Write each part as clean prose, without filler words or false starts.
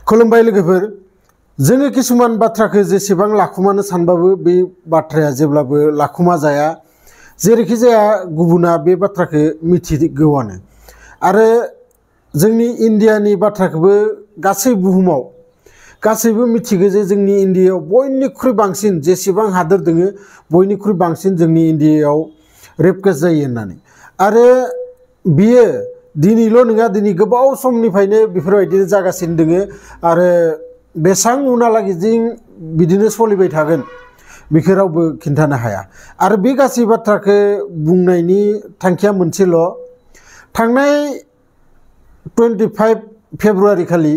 खुलुमबाय लोगोफोर जोङो किसुमान बाथ्राखौ जेसेबां लाखुमानो सानबाबो बे बाथ्राया जेब्लाबो लाखुमा जाया जेरैखि जाया गुबुना बे बाथ्राखौ मिथिगौआनो आरो जोंनि इन्डियानि बाथ्राखौबो गासै बुहुमाव गासैबो मिथिगौ जे जोंनि इन्डियायाव बयनिख्रुइ बांसिन जेसेबां हादोर दोङो बयनिख्रुइ बांसिन जोंनि इन्डियायाव रेप केस जायो होननानै आरो बियो दिनैल' नङा दिनै गोबाव समनिफ्रायनो बेफोरबायदिनो जागासिनो दोङो आरो बेसां उनालागै जों बिदिनो सोलिबाय थागोन बेखौ रावबो खिन्थानो हाया आरो बे गासै बाथ्राखौ बुंनायनि थांखिया मोनसेल' थांनाय 25 फेब्रुवारि खालि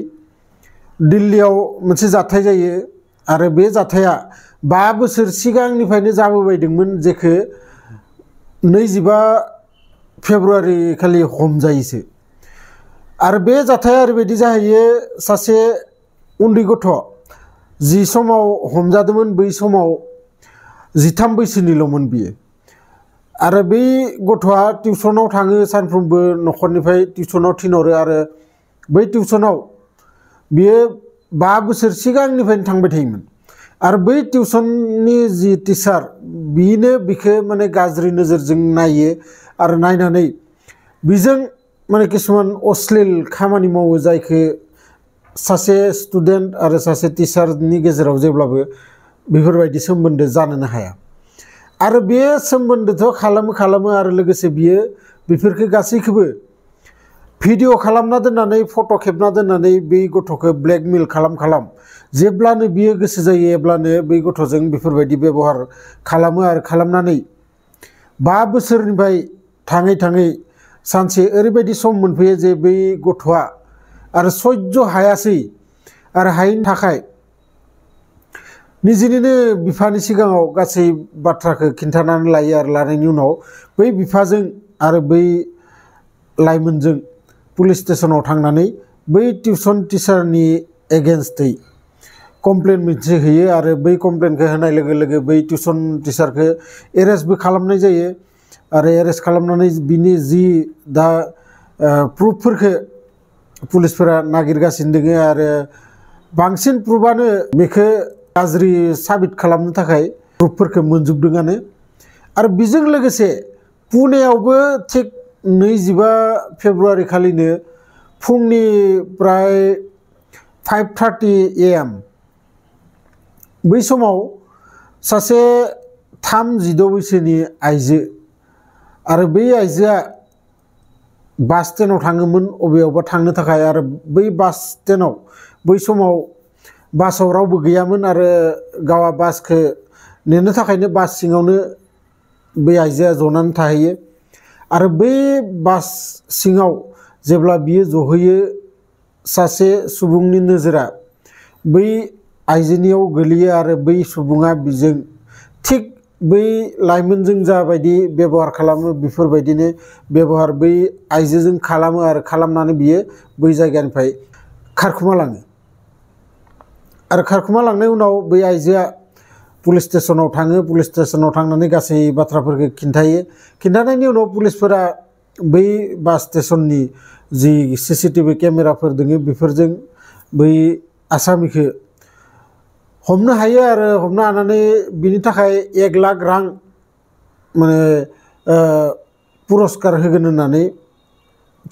दिल्लीयाव मोनसे जाथाय जायो आरो बे जाथाया 5 बोसोर सिगांनिफ्रायनो जाबोबायदोंमोन जेखौ 25 फेब्रुवारि खालि हमजायोसो आरो बे जाथाया ओरैबायदि जाहैयो सासे उन्दै गथ' जि समाव हमजादोंमोन बै समाव 13 बैसोनिल'मोन बियो आरो बै गथ'आ टिउसनाव थाङो सानफ्रोमबो न'खरनिफ्राय टिउसनाव थिनहरो आरो बै टिउसनाव बियो 5 बोसोर सिगांनिफ्रायनो थांबाय थायोमोन आरो बै टिउसननि जि टिचार बिनो बिखौ माने गाज्रि नोजोरजों नायो आरो नायनानै बिजों माने किसुमान अश्लील खामानि मावो जायखौ सासे स्टुडेन्ट आरो सासे टिचारनि गेजेराव जेब्लाबो बेफोरबायदि सोमोन्दो जानोनो हाया आरो बे सोमोन्दोथ' खालामो आरो लोगोसे बियो बेफोरखौ गासैखौबो भिडिअ खालामना दोननानै फट' खेबना दोननानै बै गथ'खौ ब्लेकमेल खालाम जेब्लानो बियो गोसो जायो अब्लानो बै गथ'जों बेफोरबायदि बेबहार खालामो आरो खालामनानै 5 बोसोरनिफ्राय थाङै सानसे ओरैबायदि सम मोनफैयो जे बै गथ'आ आरो सह्य हायासै आरो हायैनि थाखाय निजेनिनो बिफानि सिगाङाव गासै बाथ्राखौ खिन्थानानै लायो आरो लानायनि उनाव बै बिफाजों आरो बै लाइमोनजों पुलिस स्टेशनाव थांनानै बै टिउसन टिचारनि एगेन्स्टै कमप्लेन मोनसे होयो आरो बै कमप्लेनखौ होनाय लोगो लोगो बै टिउसन टिचारखौ एरेस्टबो खालामनाय जायो आरो एरेस्ट खालामनानै बिनि जि दा प्रुफफोरखौ पुलिसफोरा नागिरगासिनो दङ आरो बांसिन प्रुफानो बेखौ गाज्रि साबित खालामनो थाखाय प्रुफफोरखौ मोनजोबदोंआनो आरो बेजों लोगोसे पुनेयावबो थिग 25 फेब्रुवारि खालिनो फुंनि प्राय 5:30 AM बै समाव सासे 36 बैसोनि आइजो आरो बै आइजोआ बास स्टेन्डआव थाङोमोन अबेयावबा थांनो थाखाय आरो बै बास स्टेन्डआव बै समाव बासाव रावबो गैयामोन आरो गावआ बासखौ नेनो थाखायनो बास सिङावनो बै आइजोआ जनानै थाहैयो आरो बै बास सिङाव जेब्ला बियो जहैयो सासे सुबुंनि नोजोरा बै आइजोनियाव गोलैयो आरो बै सुबुङा बिजों थिग बै लाइमोनजों जाबायदि बेबहार खालामो बेफोरबायदिनो बेबहार बै आइजोजों खालामो आरो खालामनानै बियो बै जायगानिफ्राय खारखुमा लाङो आरो खारखुमा लांनाय उनाव बै आइजोआ पुलिस स्टेशनाव थाङो पुलिस स्टेशनाव थांनानै गासै बाथ्राफोरखौ खिन्थानायनि उनाव पुलिसफोरा बै बास स्टेशननि जि CCTV केमेराफोर दङ बेफोरजों बै आसामिखौ हमनो हायो आरो हमनो हानानै बिनि थाखाय 1 लाख रां माने पुरस्कार होगोन होननानै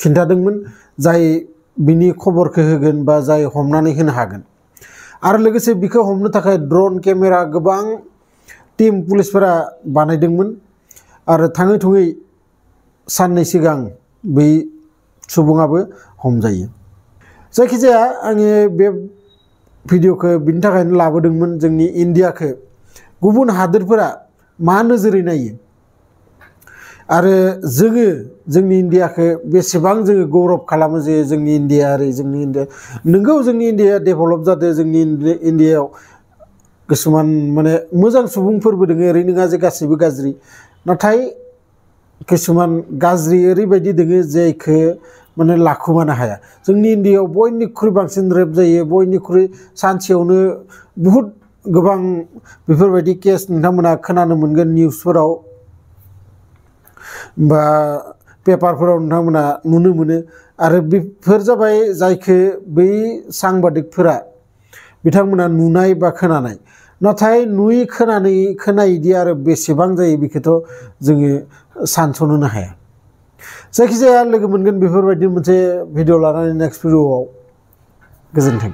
खिन्थादोंमोन जाय बिनि खबरखौ होगोन बा जाय हमनानै होनो हागोन आरो लोगोसे बिखौ हमनो थाखाय ड्रोन केमेरा गोबां टीम पुलिसफोरा बानायदोंमोन आरो थङै साननै सिगां बै सुबुङाबो हमजायो जायखिजाया आङो बे भिडिअखौ बिनि थाखायनो लाबोदोंमोन जोंनि इन्डियाखौ गुबुन हादोरफोरा मा नोजोरै नायो आरो जोंनि इन्डियाखौ बेसेबां जोङो गौरब खालामो जे जोंनि इन्डिया जोंनि इन्डिया नोंगौ जोंनि इन्डियाया डेभेलप जादों जोंनि इन्डियायाव किसुमान माने मोजां सुबुंफोरबो दङ ओरै नङा जे गासैबो गाज्रि नाथाय किसुमान गाज्रि ओरैबायदि दङ जायखौ माने लाखुमानो हाया जोंनि इन्डियायाव बयनिख्रुइ बांसिन रेप जायो बयनिख्रुइ सानसेयावनो बहुद गोबां बेफोरबायदि केस नोंथांमोना खोनानो मोनगोन निउसफोराव बा पेपारफोराव नोंथांमोना नुनो मोनो आरो बेफोर जाबाय जायखौ बै सांबादिकफोरा बिथांमोना नुनाय बा खोनानाय नाथाय नुयि खोनायिदि आरो बेसेबां जायो बेखौथ' जोङो सानस'नोनो हाया जायखिजाया लोगो मोनगोन बेफोरबायदि मोनसे भिडिअ लानानै नेक्स्ट भिडिअआव गोजोन्थों।